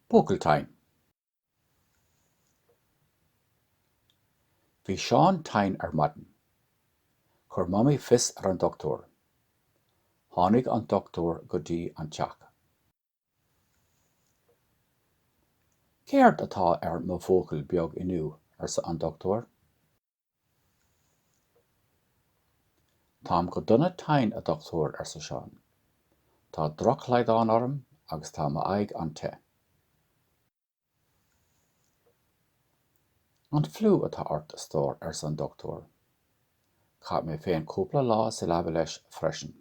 Buachaill tinn. Bhí Seán tinn ar maidin. Chuir Mamaí fios ar an dochtúir. Tháinig an dochtúir go dtí an teach. Céard atá ar mo bhuachaill beag inniu? arsa an dochtúir. Táim go dona tinn, a dhochtúir, arsa Seán. Tá drochshlaghdán orm agus tá m'aghaidh an-te. An fliú atá ort, a stór, arsa an dochtúir. Chaith mé féin cúpla lá sa leaba leis freisin.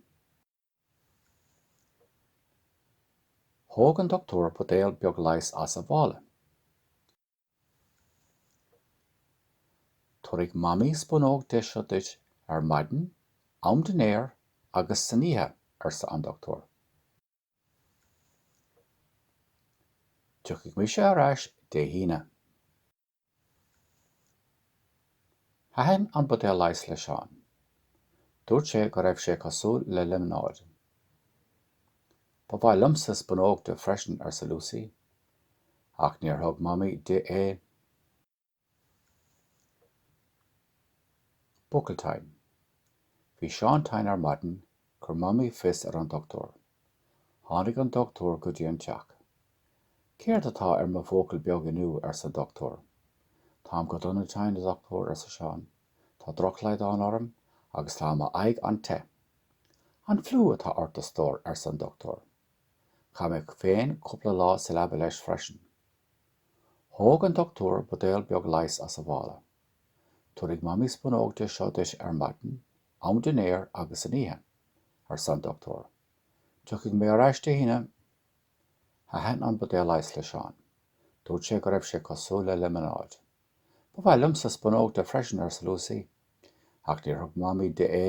Thóg an dochtúir buidéal beag leighis as a mhála. Tabharfaidh Mamaí spúnóg de seo duit ar maidin, am dinnéir agus san oíche, arsa an dochtúir. Tiocfaidh mise ar ais Dé hAoine. Thaitin an buidéal leighis le Seán. Dúirt sé go raibh sé cosúil le liomanáid. Ba mhaith liomsa spúnóg de freisin, arsa Lucy. Ach níor thug Mamaí di é. Buachaill tinn. Bhí Seán tinn ar maidin, chuir Mamaí fios ar an dochtúir. Tháinig an dochtúir go dtí an teach. Céard atá ar mo bhuachaill beag inniu? arsa an dochtúir. Táim go dona tinn, a dhochtúir, arsa Seán. Tá drochshlaghdán orm agus tá m'aghaidh an-te. An fliú atá ort, a stór, arsa an dochtúir. Chaith mé féin cúpla lá sa leaba leis freisin. Thóg an dochtúir buidéal beag leighis as a mhála. Tabharfaidh Mamaí spúnóg de seo duit ar maidin, am dinnéir agus san oíche, arsa an dochtúir. Tiocfaidh mé ar ais Dé hAoine. Thaitin an buidéal leighis le Seán. Dúirt sé go raibh sé cosúil le liomanáid. Ba mhaith liomsa spúnóg de freisin, arsa Lucy. Ach níor thug Mamaí di é.